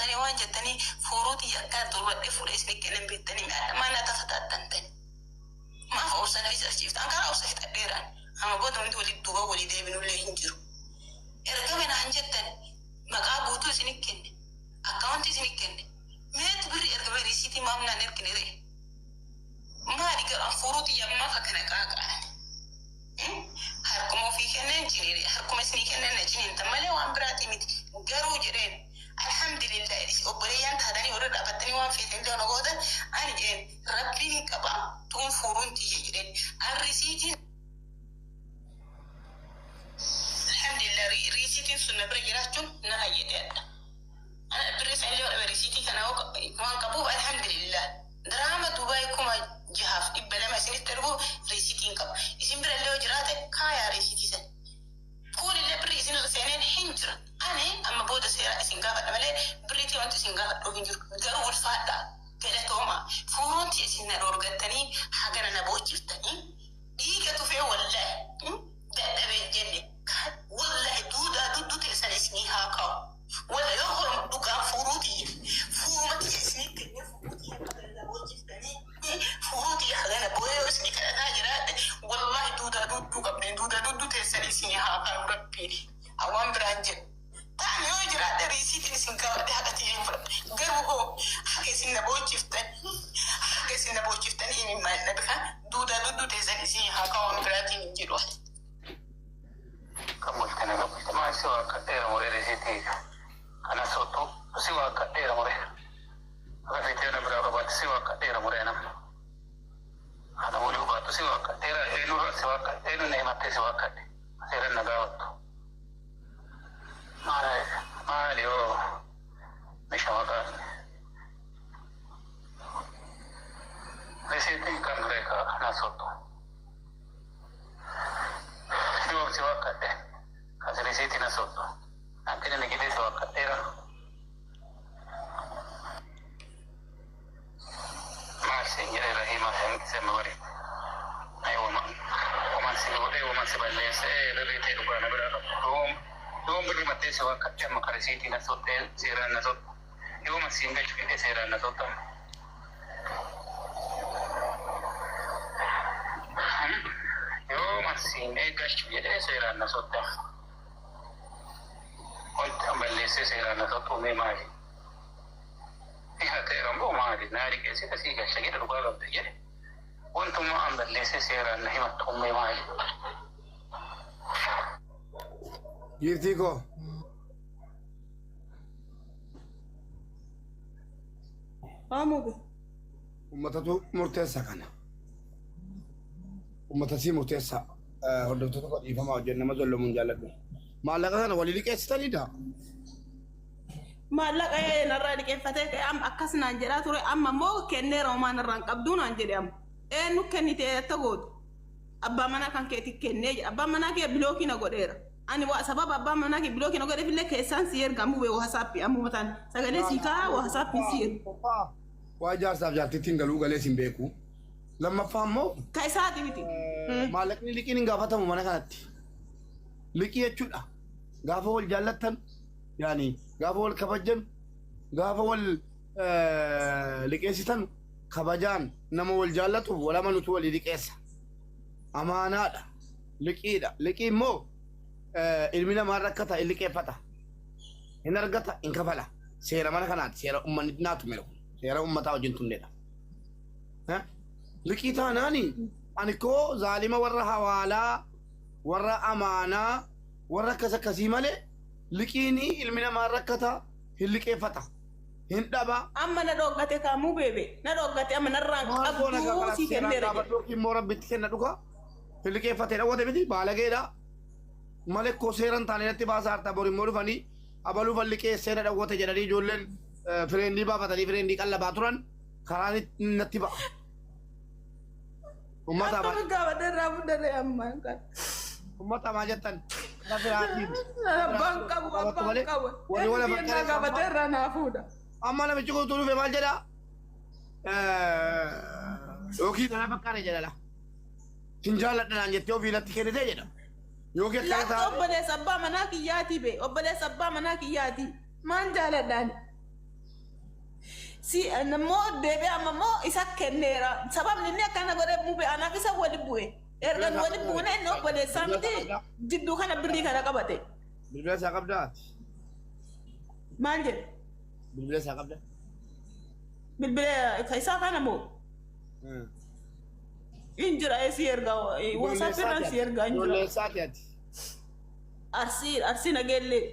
taatanii waan jettanii fuuruu tiyya akkana turbadhee fuudhee isin kennan beektanii mi'aadha maal na tafa taattan. Maaf obsa na fisachiifta? An karaa obsa fixadheeraan. Amma booda wanti walitti duuba walii deebinullee hin jiru. Ergame naan jettan maqaa guutuu isin kenne. Akkaawuntii isin kenne. Meet birri ergame riisiitii maaf naan ergine ree? Maali garuu fuuruu tiyya maaf akkana qaaqa'an? Harkuma ofii kenneen ciniine harkuma isinii kenneen na ciniintan malee waan biraatii miti. Garuu jedheen alhamdulillah obboleeyyaan taatanii warra dhaabbattanii waan feetan illee na gootan ani jedheen rabbiin hin qaba tuun fuuruun tiyya jedheen. An risiitiin alhamdulillah riisiitiin sun na bira jiraachuun na fayyade adda. Ana birri san illee dhabe risiitii kana waan qabuuf alhamdulillah. Diraama Dubaay 6200 isinitti ergu risiitiin qaba. Isin bira illee yoo jiraate kaayaa risiitii sana. Kun illee birri isin irra seeneen hin jira. Ani amma booda seera isin gaafadha malee birriitii wanti isin gaafadhu hin jiru. Garuu ulfaadha. Galatooma. Fuuruun tiyya isin na dhoorgattanii hagana na boochiftanii dhiiga tufee wallahi dadhabee hin jenne kan wallahi duudaa duddu teessan isinii haa kaa'u. Walla yoo horom dhugaan fuuruu tiyya fuuruma tiyya isinii kennee fuuruu tiyya hagana na boochiftanii fuuruu tiyya hagana booyee yoo isinii kadhataa jiraadhe wallahi duudaa dudduu qabdeen duudaa dudduu teessan isinii haa kaa'u rabbiin. Awwaan biraan jedhu. Ta'an yoo jiraadhe riisiitiin isin gaafadhe haqa tiyya hin fudhadhe. Garuu hoo haga isin na boochiftan haga isin na boochiftanii imimmaan dhabe kan duudaa dudduu teessan isinii haa kaa'u waan biraatiin hin jedhu. Kan bultee naga bulte maal si waakkadheera muree risiitii kana sottu si waakkadheera muree akka feetee na biraa qabaatti si waakkadheera muree nama kana walii baattu si waakkadheera eenyurra si waakkadhe eenyu na himattee si waakkadhe seeran na gaafattu maali maali yoo meeshaa maqaa risiitiin kan duree kana sottu. Yoo si waakkadhe kasi risiitii na sottu akkina ni gidee si waakkadheera. Maal siin jedhe Rahiima seen bari. Ay woman woman si godhee woman si balleessee birrii ta'e dhugaa na biraa qabdu. Yoom yoom birrii mattee si waakkadhe amma ka risiitii na sottee seeraan na sottu. Yooma siin galchu jedhee seeraan na sottu amma. Yooma siin galchu jedhee seeraan na sottu amma. Wanti an balleessee seeraan na sottu mee maali? Ni hateera moo maali? Naa liqeessite sii galcha jedhe dhugaa qabda jedhe. Wantummaa an balleessee seeraan na himattu mee maali? Giiftii koo. Haa mube. Uummatatu murteessa kana. Uummata sii murteessa. Hordoftoota koo dhiifamaa hojjennu nama zollomuun jaalladhu. Maallaqa kana walii liqeessitaniidha. Maallaqa narraa liqeeffatee ka'e amma akkas naan jedhaa ture amma immoo kenneera homaa narraa hin qabduu naan jedhe amma. Eenyu kennite akka gootu? Abbaa manaa kan keetii kennee jedha. Abbaan manaa kee block na godheera. Ani waa sababa abbaan manaa kee block na godheef illee keessaan si erga mube WhatsApp ammuma taan sagalee sii kaa WhatsApp si erga. Waa jaarsaaf jaartittiin galuu galees hin beeku. Lammaffaa immoo Ka isaati miti. Maallaqni liqiin hin gaafatamu mana kanatti. Liqii jechuudha. Gaafa wal jaallattan yaani gaafa wal kabajjan gaafa wal liqeessitan kabajaan nama wal jaallatuuf wal amanutu walii liqeessa. Amaanaadha. Liqiidha. Liqii immoo ilmi namaa rakkata hin liqeeffata. Hin argata hin kafala. Seera mana kanaati. Seera uummanni naatu mira kun. Seera uummataa wajjin tumneedha. Liqii taanaani ani koo zaalima warra hawaalaa warra amaanaa warra akkas akkasii malee liqiin ilmi namaa rakkata hin liqeeffata. Hin dhaba. Amma na dhoggate kaa mubeebe na dhoggate amma narraan Maal goona qabduu kana sii seeraan kenneera jedhe. gaafadhu yookiin immoo rabbitti kenna dhuga. Hin liqeeffate dhawwate miti baalageedha. Malee koo seeran taane natti baasaa harta bor immoo dhufanii abaluu fan liqeessee na dhawwate jedhanii ijoolleen friend baafatanii friend qallabaa turan karaan natti ba'a. Uummata Akkami gaafate irraa fudhate ammaan kan. Uummata maa jettan karaa firaatiin. Abbaan qabu abbaan qabu. Warri wala Eenyu fakkaate gaafate irraa naa fuudha. Amma namichi kun utuu dhufe maal jedhaa? Yookiin kana fakkaate jedhala. Hin jaalladha naan jettee ofii natti kennitee jedha. Yookiin akkana Lakki taate. obboleessa abbaa manaa kiyyaati be obboleessa abbaa manaa kiyyaati. Maan jaaladhaan? Si immoo deebi'ee amma immoo isa kenneera. Sababni inni akkana godhe mube anaaf isa wali bu'e. Erga nu wali buune inni obboleessaa miti jidduu kana birrii kana qabate. Bilbila isaa qabdaa ati? Maal jedhe? Bilbila isaa qabda? Bilbila isaa kana moo? Hin jira si erga WhatsApp irraan si ergaa hin jira. Ijoollee isaati ati. Arsii Arsii nageellee.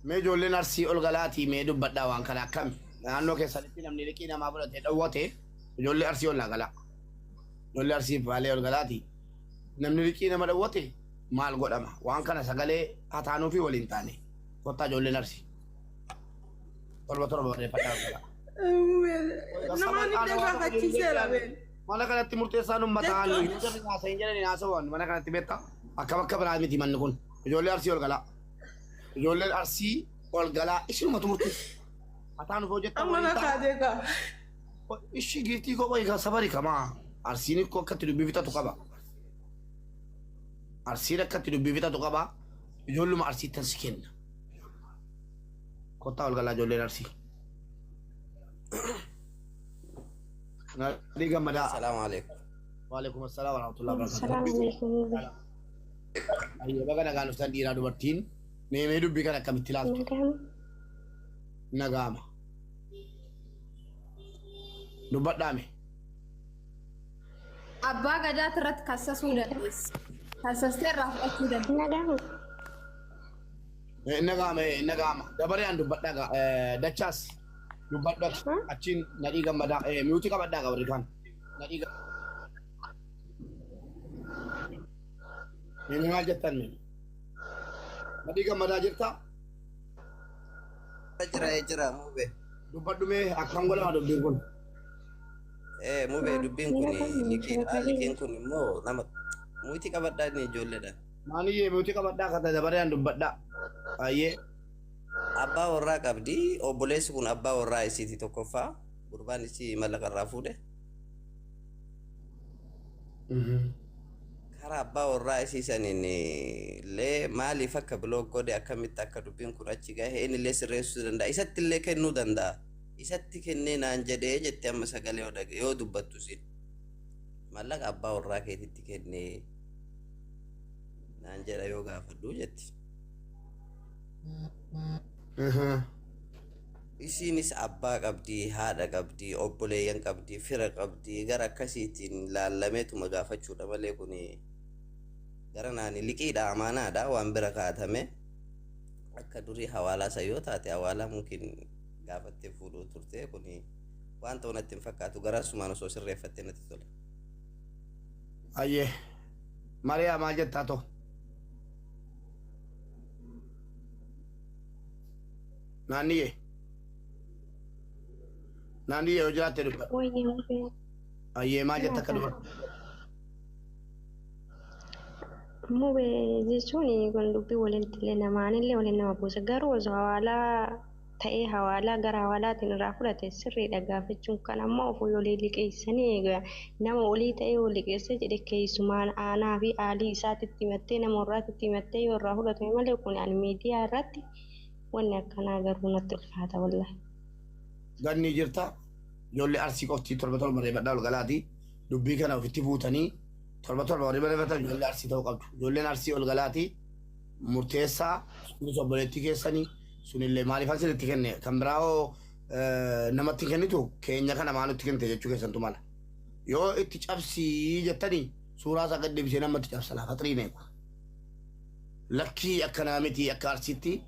Mee ijoolleen Arsii ol galaatii mee dubbadhaa waan kana akkami? Naannoo keessanitti namni liqii namaa fudhatee dhowwate ijoollee Arsii ol naa galaa. Ijoollee Arsii Baalee ol galaatii. Namni liqii nama dhowwate maal godhama? Waan kana sagalee hataanuu fi waliin taane. Kottaa ijoolleen Arsii. Torba torba barreeffadhaa ol galaa. Namoonni illee gaafachiiseera been. Mana kanatti murteessaan uummataa Jechuun- halluu jarri haasa'in jedhanii haasawan mana kanatti beektaa akka bakka biraa miti manni kun ijoollee Arsii ol galaa. Ijoolleen Arsii ol galaa isinumatu murteessa. Hataa nuuf hojjettan Amma waliin na ta'a. kaatee kaa. Ishii giiftii koo qoyi kan sabari kamaa. Arsiin ikkoo akkatti dubbii fixatu qaba. Arsiin akkatti dubbii fixatu qaba. Ijoolluma Arsiittan si kenna. Kottaa ol galaa ijoolleen Arsii. Nadhii Gammadaa. Salaamu alaikum. Waalaikum assalaam warahmatullahi wabarakatuh. Salaamu alaikum. Ayyee baga nagaan dhuftan dhiiraa dubartiin. Mee mee dubbii kana akkamitti ilaaltu? Nagaan. Nagaama. Dubbadhaame. Abbaa gadaati irratti kassasuu dandeessi. Kassastee irraa fudhachuu dandeessi. Nagaan. Nagaama nagaama. Dabaree an dubbadhaa gaa dachaas dubbadhu ati achiin Nadhii Gammadaa mute qabadhaa gaa warri kaan. Nadhii Mee maal jettan mee? Nadhii Gammadaa jirtaa? Jira jira mube. Dubbadhu mee akkam godhama dubbiin kun? Mube dubbiin kun liqiidha. Liqiin kun immoo nama mute qabadhaa inni ijoolleedha. Maaniyyee mute qabadhaa kan dabaree an dubbadhaa. Ayyee. Abbaa warraa qabdi. Obboleessi kun abbaa warraa isiiti tokkoffaa. Gurbaan isii mallaqa irraa fuudhe. Karaa abbaa warraa isii saniin illee maaliif akka block godhe, akkamitti akka dubbiin kun achi gahe inni illee sirreessuu danda'a. Isatti illee kennuu danda'a. Isatti kennee naan jedhee jette amma sagalee yoo dhage yoo dubbattu isin. Mallaqa abbaa warraa keetitti kennee naan jedha yoo gaafadhu jetti. Isiinis abbaa qabdi, haadha qabdi, obboleeyyan qabdi, fira qabdi, gara akkasiitiin laallameetuma gaafachuudha malee kuni gara naani liqiidha, amaanaadha waan bira kaatame. Akka durii hawaalaa san yoo taate hawaalaa mungkin gaafattee fuudhuu turte. Kuni waan ta'u natti hin fakkaatu, gara sumaan osoo sirreeffattee natti tola. Ayyee. Mariyaa maal jettaa too? Naanniyyee. Naanniyyee yoo jiraatte dubbadhu. Wayyee mubee. Ayyee maal jetta akka dubartii? Mubee jechuun kun dubbii walitti illee namaanillee waliin nama buusa. Garuu osoo hawaalaa ta'ee hawaalaa gara hawaalaatiin irraa fudhate sirriidha gaafachuun. Kan ammoo ofii olii liqeessanii egaa nama olii ta'ee ol liqeessee jedhe keessumaan aanaa fi aalii isaatitti himattee nama warraatitti himattee yoo irraa fudhatame malee kun ani miidiyaa irratti wanni akkanaa garuu natti ulfaata wallahi. Ganni jirta. Ijoollee Arsii qofti torba torba barreeffadhaa ol galaatii. Dubbii kana ofitti fuutanii torba torba warri barreeffatan ijoollee Arsii ta'uu qabdu. Ijoolleen Arsii ol galaatii murteessaa sunis obboleettii keessanii sunillee maaliif asirratti kenne kan biraa hoo namatti kennitu keenya kana maa nutti kennite jechuu keessantu mala. Yoo itti cabsii jettanii suuraa isaa gad deebisee namatti cabsa lafa xiriin eegu. Lakkii akkanaa miti, akka Arsiitti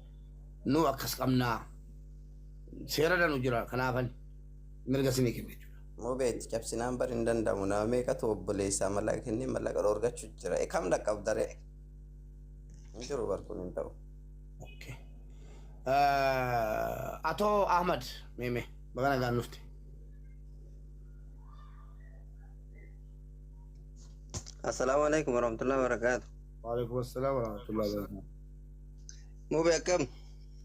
nu akkas qabnaa. Seera danu jira, kanaafan mirga sinii kenne jechuudha. Mubee itti cabsinaan bar hin danda'amu. Nama meeqatu obboleessaa mallaqa kennee mallaqa dhoorgachuu jira. Kam dhaqqabdaree? Hin jiru bar, kun hin ta'u. Okay. Atoo Ahmad meeme baga nagaan dhufte. Assalaamu alaikum warahmatullahi wabarakatuh. Waalaikum assalam warahmatullahi wabarakatuh. Mube akkam?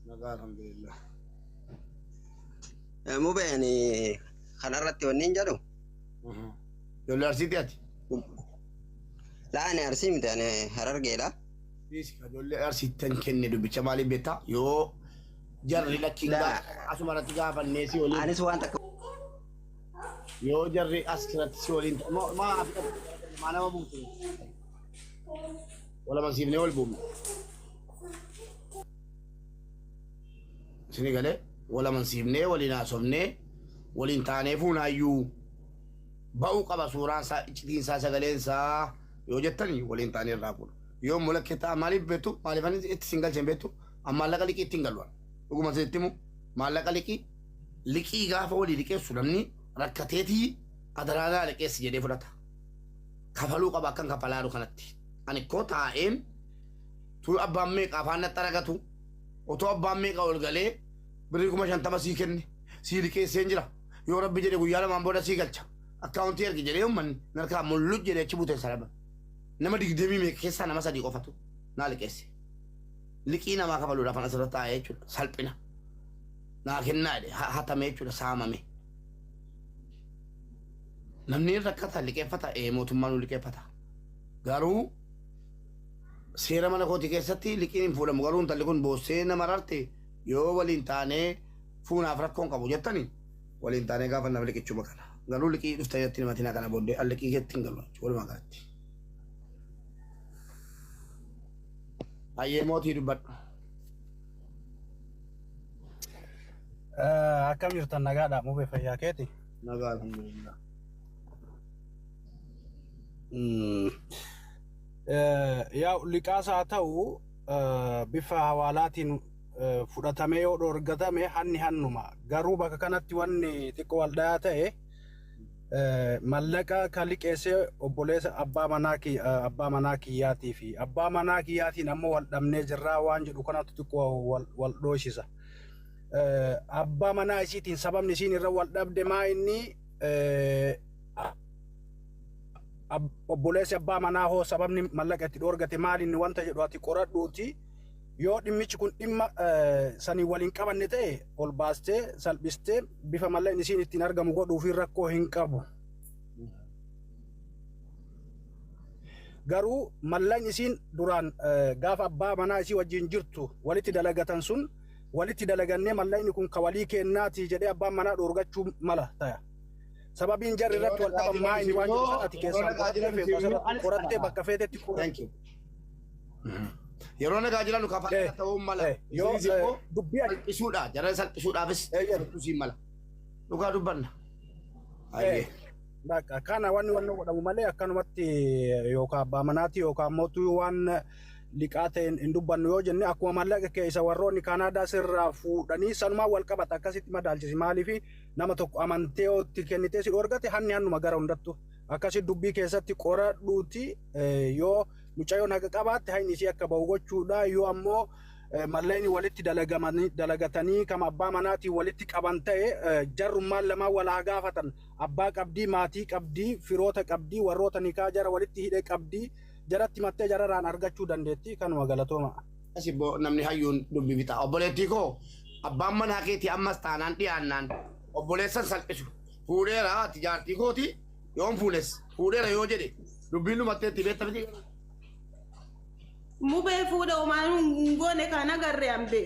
Nagaa, alhamdulillah. Mube ani kanarratti wanni hin jedhu. Ijoollee Arsiitti ati? Laa, ani Arsii miti, ani Harargeedha. Dhiisi, ijoollee Arsiittan kenne dubbicha. Maaliif beektaa? Yoo Jarri lakkiin Laa. Asuma irratti gaafannee si waliin. Anis waan takka Yoo jarri as irratti si waliin maa maa nama buute. Wal amansiifnee wal buufne. Isin galee wal amansiifnee waliin haasofnee waliin taanee fuunaayyuu ba'uu qaba suuraan isaa, iccitiin isaa, sagaleen isaa yoo jettani waliin taanee irraa fuudha. Yoo immoo lakkee ta'a, maaliif beektu, maaliif ani itti sin galcheen beektu, amma maallaqa liqii ittiin galu. Dhuguma sitti himu, maallaqa liqii gaafa walii liqeessu namni rakkateetii adaraanaa liqeessi jedhee fudhata. Kafaluu qaba akkan kafalaaru kanatti. Ani koo taa'een tu abbaan meeqa afaan natti aragatu, otoo abbaan meeqa ol galee birrii 50,000 sii kenne, sii liqeesseen jira, yoo rabbi jedhe guyyaa lamaan booda sii galcha, akkaawuntii ergi jedhee uummanni narkaa mulluj jedhee achi buteen saraba. Nama 20 meeqa keessaa nama sadii qofatu naa liqeesse. Liqii namaa kafaluudhaaf an asirra taa'ee jechuudha. Salphina. Naa kennaa jedhe hatame jechuudha, saamame. Namni rakkata liqeeffata, mootummaan nu liqeeffata. Garuu seera mana kootii keessatti liqiin hin fuudhamu. Garuu intalli kun boossee nama rarte, yoo waliin taanee fuunaaf rakkoon qabu jettani waliin taanee gaafa nama liqichuma kana. Garuu liqii dhuftanii natti himatinaa, kana booddee an liqii keetti hin galu jechuudha walumaa galatti. Hayyee mootii, dubbadhu. Akkam jirtan, nagaadha? Mubee, fayyaa keeti? Nagaa, alhamdulillah. Yaa liqaas haa ta'u, bifa hawaalaatiin fudhatamee yoo dhoorgatame hanni hannuma. Garuu bakka kanatti wanni xiqqoo wal dhayaa ta'e, mallaqa kan liqeessee obboleessa abbaa manaa kiyyaatii fi abbaa manaa kiyyaatiin ammoo wal dhabnee jirraa waan jedhu kanatu xiqqoo wal dhoosisa. Abbaa manaa isiitiin sababni isiin irra wal dhabde maa inni obboleessi abbaa manaa hoo sababni mallaqa itti dhoorgate maal inni wanta jedhu ati qoradhuuti, yoo dhimmichi kun dhimma sanii waliin qabanne ta'e ol baastee salphistee bifa mallaqni isiin ittiin argamu godhuufi rakkoo hin qabu. Garuu mallaqni isiin duraan gaafa abbaa manaa isii wajjin jirtu walitti dalagatan sun, walitti dalagannee mallaqni kun ka walii kennaati jedhee abbaan manaa dhoorgachuu mala ta'a. Sababiin jarri irratti wal dhaban maa inni waan jedhu sana ati keessaan qorattee feetu asirratti qorattee bakka feetetti qoratte. Thank you. Yeroo nagaa jiran kafalaa ta'uu mala. Yoo Isinis immoo dubbii ati salphisuudha. Jara salphisuudhaafis salphisuun mala. Dhugaa dubbanna. Hayyee. Bakka kana wanni wanni godhamu malee akkanumatti yookaan abbaa manaati yookaan mootuu waan liqaa ta'een hin dubbannu yoo jenne, akkuma mallaqa keessa warroonni Kaanaadaa sirraa fuudhanii sanumaan wal qabata, akkasitti madaalchisi. Maaliif nama tokko amantee itti kennitee si dhoorgate, hanni hannuma gara hundattu. Akkasitti dubbii keessatti qoradhuuti, yoo mucayyoon haqa qabaatte hayni isii akka bahu gochuudha, yoo ammoo mallaqni walitti dalagamanii dalagatanii kama abbaa manaatiin walitti qaban ta'e, jarrummaan lamaan wal haa gaafatan. Abbaa qabdii, maatii qabdii, firoota qabdii, warroota nikaa jara walitti hidhe qabdii, jaratti mattee jararraan argachuu dandeetti. Kanuma, galatooma. Asiboo namni hayyuun dubbii bitaa. Obboleettii koo, abbaan manaa keetii ammas taanaan dhiyaannaan obboleessan salphisu. Fuudheera, ati jaartii kooti, yoon fuunes fuudheera yoo jedhe dubbiin dhumatteetti, beekta miti. Mubee, fuudha homaa hin goone kan agarre hambee.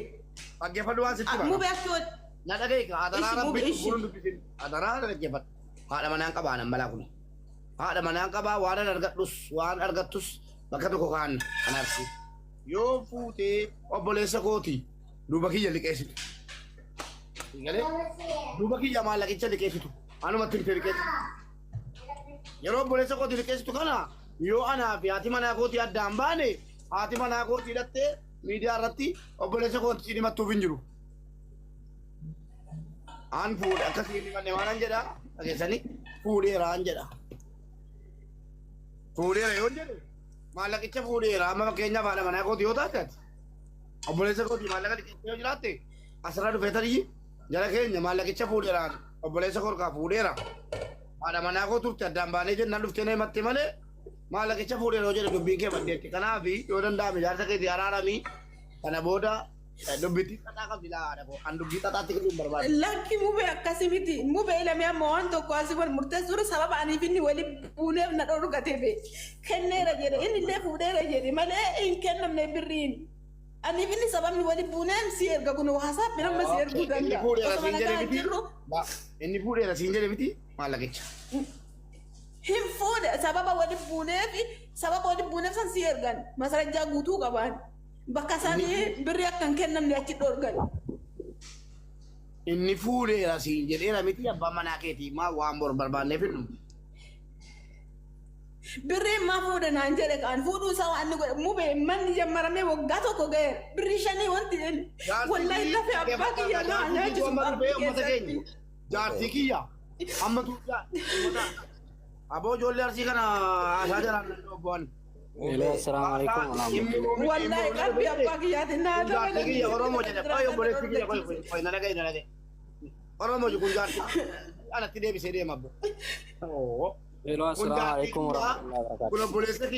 Dhaggeeffadhu, waan sitti hima. Mubee akka Na dhaga'i ka adaraa Ishi, mube, rabbi ishi. gurra dubbisin. Adaraa na dhaggeeffadhu. Haadha manaan qabaa nan balaa kun. Haadha manaan qabaa, waan an argadhus waan argattus bakka tokko kaanna kanaaf. Yoo fuutee obboleessa kooti duuba kiyya liqeessitu. Galee duuba kiyya maallaqicha liqeessitu. Anumatti himtee liqeessitu. Yeroo obboleessa kooti liqeessitu kana, yoo anaa fi haati manaa kootii addaan baane, haati manaa kootii hidhattee miidiyaa irratti obboleessa kootii himattuuf hin jiru. An fuudhe akkasii himanne waanan jedha, dhageessanii, fuudheera an jedha. Fuudheera yoo jedhe, maallaqicha fuudheera, amma fakkeenyaaf haadha manaa kooti yoo taate, ati obboleessa kooti maallaqa liqeessee yoo jiraatte, asirra dhufee tarii jara keenya maallaqicha fuudheeraan obboleessa korkaa fuudheera. Haadha manaa koo turte, addaan baanee jennaan dhuftee na himatte malee, maallaqicha fuudheera yoo jedhe dubbiin kee baddeetti. Kanaaf yoo danda'ame jaarsa keetii araaramii, kana booda dubbitti xaxaa qabdi laa haadha koo. An dubbii xaxaatti galuu hin barbaadu. Lakki mubee, akkasii miti. Mubee, ilame amma waan tokko asii wal murteessuudha, sababa aniif inni wali buuneef na dhorgate be. Kenneera jedhe, inni illee fuudheera jedhe malee hin kennamne birriin. Aniif inni sababni waliin buuneen si erga kun haasaaf nama si erguu Inni danda'a. fuudheera Osoo siin jedhe nagaa miti. jirru Inni fuudheera siin jedhe miti maallaqicha. Hin fuudhe, sababa waliin buuneef, sababa waliin buuneef san si ergan masarajjaa guutuu qaban. Bakka isaanii birri akka hin kennamne achi dhorgan. Inni fuudheera siin jedheera miti abbaan manaa keetii maa waan bor barbaanneef hin dhumu. Birrii maa fuudhe naan jedhe kaan fuudhuu isaa waan inni godhe mubee manni jammaramee waggaa tokko ga'eera. Birrii shanii wanti inni wallahi lafee abbaa kiyya naa nyaachisu Jaartii qabdi keenya. keessatti. Jaartii kiyya. Amma tuutaa. Aboo ijoollee arsii kana haasaa jiraan obboon. Hello, assalamu alaikum warahmatullahi. Wallahi qalbii abbaa kiyyaatiin naa Jaartii kiyya Oromoo jedhe. Qoy obboleessi kiyya qoy qoy na dhaga'i na dhaga'i. Oromoo kun jaartii anatti deebisee deema abbo. Hello, Kun assalamu jaartii alaikum kiyya warahmatullahi wabarakatuh. kun obboleessa kiyya.